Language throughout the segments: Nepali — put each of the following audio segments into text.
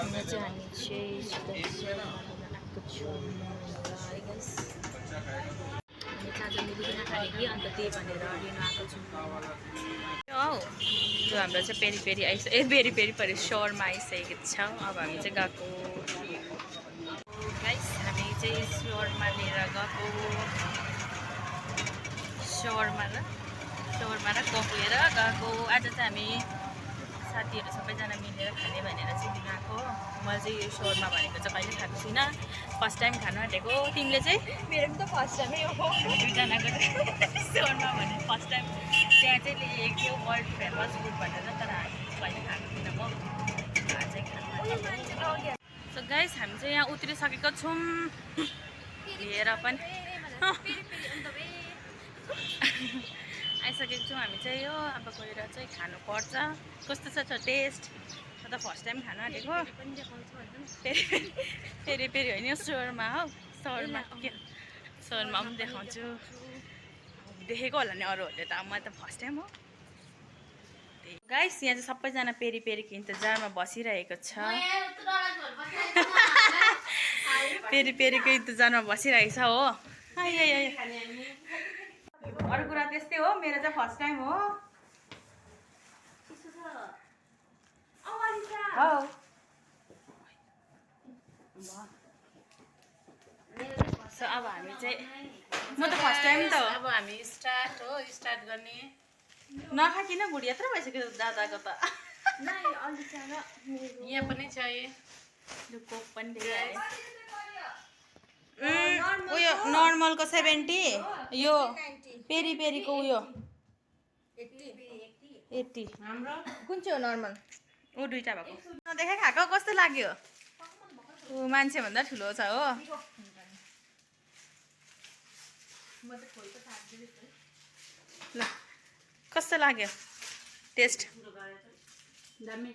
यहाँ चाहिँ हामी चाहिँ चिकन बनाउन आएको छौँ है गाइस। हामी आज मिलिकन खाने कि अन्त त्यही भनेर लिन आएको छौँ हौ। जो हाम्रो चाहिँ पेरी पेरी पेरी पेरी पऱ्यो सहरमा आइसकेको छ। अब हामी चाहिँ गएको गाइस, हामी चाहिँ सहरमा लिएर गएको सहरमा र कप लिएर गएको। आज चाहिँ हामी साथीहरू सबैजना मिलेर खाने भनेर चाहिँ लिन आएको। मैले चाहिँ यो सहरमा भनेको चाहिँ कहिले खाएको छुइनँ, फर्स्ट टाइम खानु आँटेको। तिमीले चाहिँ? मेरो पनि त फर्स्ट टाइमै हो। दुईजनाको सहरमा भने फर्स्ट टाइम त्यहाँ चाहिँ लेखेको थियो वर्ल्ड फेमस फुड भनेर, तर हामी कहिले खाएको थिइनँ। म आज चाहिँ खानु आँटेको। सो गाइस, हामी चाहिँ यहाँ उत्रिसकेको छौँ लिएर पनि आइसकेको छौँ हामी चाहिँ। यो अब गएर चाहिँ खानुपर्छ कस्तो छ टेस्ट। म त फर्स्ट टाइम खानु आँटेको। फेरि फेरि होइन सहरमा हौ, सहरमा के सहरमा पनि देखाउँछु। देखेको होला नि अरूहरूले त, म त फर्स्ट टाइम हो। गाइस, यहाँ चाहिँ सबैजना पेरी पेरीको इन्तजारमा बसिरहेको छ। पेरी पेरीको इन्तजारमा बसिरहेको छ हो। अरू कुरा त्यस्तै हो, मेरो चाहिँ फर्स्ट टाइम हो। सो अब हामी चाहिँ, म त फर्स्ट टाइम त हो। अब हामी स्टार्ट गर्ने। नखाकिन बुढी यत्रो भइसक्यो दादाको त। यहाँ पनि छ कोक पनि उयो नर्मलको 70, यो पेरी पेरीको उयो 80। हाम्रो कुन चाहिँ हो नर्मल? ऊ दुईटा भएको नदेखाइ खाएको कस्तो लाग्यो? ऊ मान्छेभन्दा ठुलो छ हो। ल कस्तो लाग्यो टेस्ट? दामी।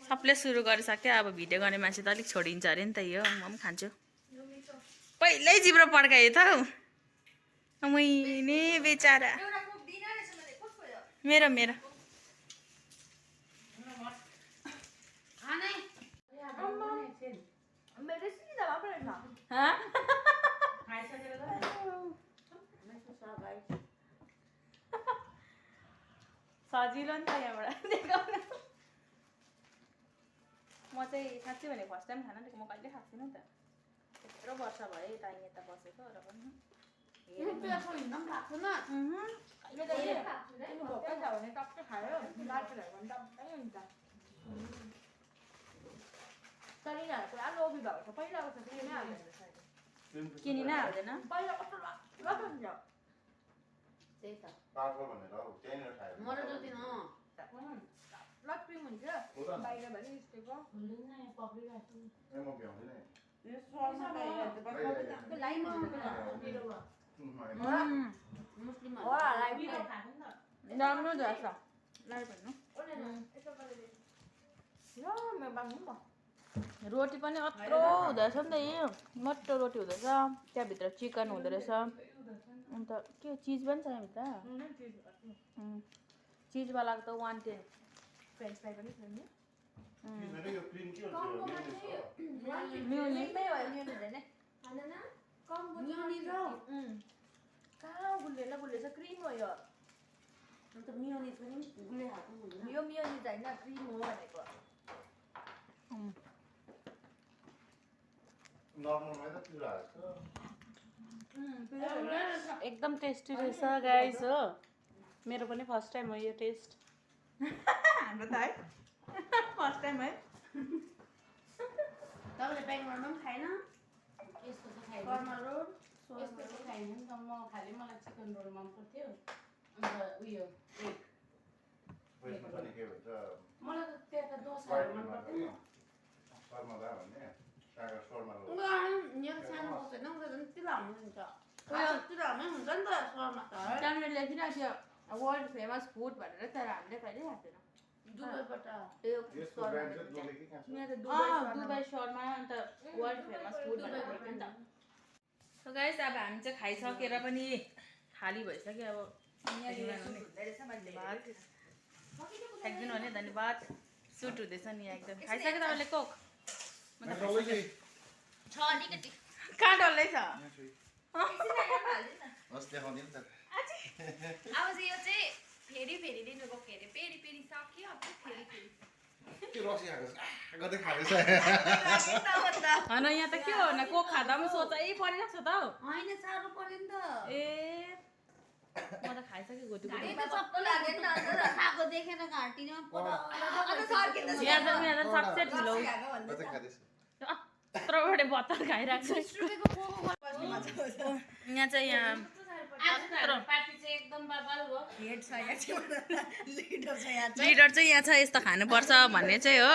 सबले सुरु गरिसक्यो, अब भिडियो गर्ने मान्छे त अलिक छोडिन्छ अरे नि त। यो म पनि खान्छु। पहिल्यै जिब्रो पड्कायो त हौ मैने बेचारा। मेरो मेरो सजिलो नि त यहाँबाट देखाउन। म चाहिँ साँच्चै भने फर्स्ट टाइम खान आँटेको। म कहिले खाएको थिइनँ नि त, यत्रो वर्ष भयो यता यता बसेको र पनि। किनिन हाल्दैन त्यही त मलाई जति न लट्टी हुन्छ बाहिर भने निस्केको राम्रो रहेछ। रोटी पनि अत्रो हुँदोरहेछ नि त, यो मोटो रोटी हुँदोरहेछ। त्यहाँभित्र चिकन हुँदो रहेछ, अन्त के चिज पनि छ यहाँभित्र। चिजवालाको त 110। फ्रेन्च फ्राई पनि छ नि। म्युनिजमै हो, म्युनिज होइन कहाँ गुलिएछ क्रिम हो यो। अन्त मियोनिज पनि गुले हाल्नु हुँदैन। यो मियोनिज होइन क्रिम हो भनेको। एकदम टेस्टी रहेछ गाइस हो। मेरो पनि फर्स्ट टाइम हो यो टेस्ट। हाम्रो त है फर्स्ट टाइम है। तपाईँले बेङ्गलोरमा पनि खाएन? यस्तो चाहिँ खाएन। कर्मा रोल यस्तो चाहिँ खाएन नि त। म खालि मलाई चिकन रोल मन पर्थ्यो। अन्त उयो मलाई त त्यहाँ त डोसाहरू मन पर्दैन। यहाँ सानो बस्दैन, उता झन् तिला हुन्छ। तिलामै हुन्छ नि त शर्मा त। त्यहाँनिर लेखिरहेको थियो वर्ल्ड फेमस फुड भनेर, तर हामीले कहिले खाएको थिएन। दुबईबाट दुबई शर्मा अन्त वर्ल्ड फेमस फुड भनेर लेख्यो नि त। सो गाइस, अब हामी चाहिँ खाइसकेर पनि खाली भइसक्यो। अब फ्याँक्दिनु भने धन्यवाद। सुट हुँदैछ नि एकदम खाइसक्यो तपाईँले कोक म त डल्लै चाहिँ छ अलिकति कहाँ डल्लै छ होस् देखाउँदिन त अब चाहिँ यो चाहिँ फेरि लिनुभयो के अरे पेरी सक्यो अब फेरि के रक्सी खाएको छ गर्दै खाँदैछ होइन यहाँ त के हो न कोक खाँदा पनि सोचै परिरहेको छ त हौ होइन साह्रो पर्यो नि त ए म त खाइसकेँ घुटु खाएको देखेर घाँटीमा यहाँ त सक्सेस ढिलो गर्दै खाँदैछ यत्रोबडे बत्तर खाइरहेको छ यहाँ चाहिँ यहाँ पार्टी चाहिँ एकदम बाबाल भयो लिडर चाहिँ यहाँ छ यस्तो खानुपर्छ भन्ने चाहिँ हो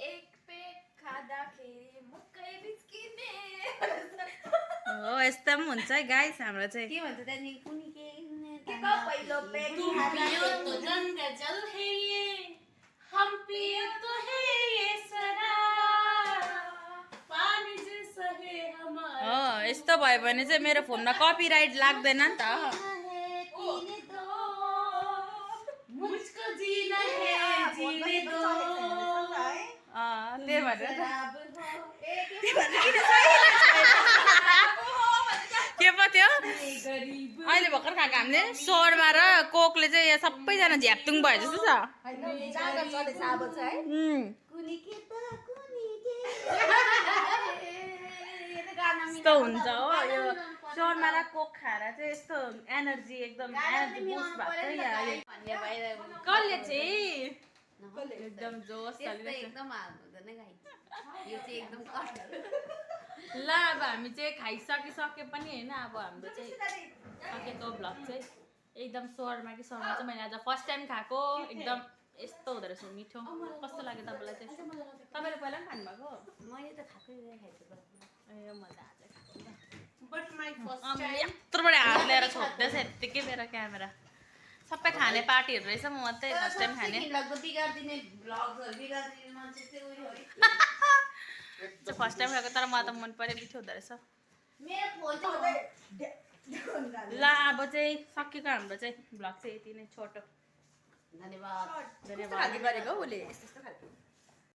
एक पेट खाँदाखेरि मुक्कै बिस्किने हो यस्तो पनि हुन्छ है गाइस हाम्रो चाहिँ के भन्छ त्यहाँदेखि कुनी के पहिलो पेट पियो तो गंगा जल है ये हम पियो तो है ये शराब पानी जैसा है हमारा हो यस्तो भयो भने चाहिँ मेरो फोनमा कपिराइट लाग्दैन नि त पीने दो मुझको जीना है जीने दो त्यही भएर के पो थियो अहिले भर्खर खाएको हामीले सोरमा र कोकले चाहिँ यहाँ सबैजना झ्याप्तुङ भयो जस्तो छ यस्तो हुन्छ हो यो सोरमा र कोक खाएर चाहिँ यस्तो एनर्जी एकदम एनर्जी बुस्ट भएको छ यहाँ कसले चाहिँ एकदम जोस चलिरहेछ एकदम हाल्नु हुँदैन गाइस यो चाहिँ एकदम कष्ट ल अब हामी चाहिँ खाइसकिसके पनि होइन अब हाम्रो चाहिँ सकेको भ्लग चाहिँ एकदम सोरमा कि सोरमा चाहिँ मैले आज फर्स्ट टाइम खाएको एकदम यस्तो हुँदो रहेछ मिठो कस्तो लाग्यो तपाईँलाई चाहिँ तपाईँले पहिला पनि खानुभएको मैले त खाएकै खाइसकेको ए मैले आज खाएको बट माई यत्रोबाट हात ल्याएर छोड्दैछ यत्तिकै मेरो क्यामेरा सबै खाने पार्टीहरू रहेछ म मात्रै फर्स्ट टाइम खाने लाग्दो बिगार्दिने भ्लग्सहरु बिगार्दिने मान्छे चाहिँ उयो हो फर्स्ट टाइम खाएको तर मलाई त मन पऱ्यो मिठो हुँदो रहेछ मेरो फोन चाहिँ ल अब चाहिँ सकेको हाम्रो चाहिँ भ्लग चाहिँ यति नै छोटो धन्यवाद धन्यवाद गरेको उसले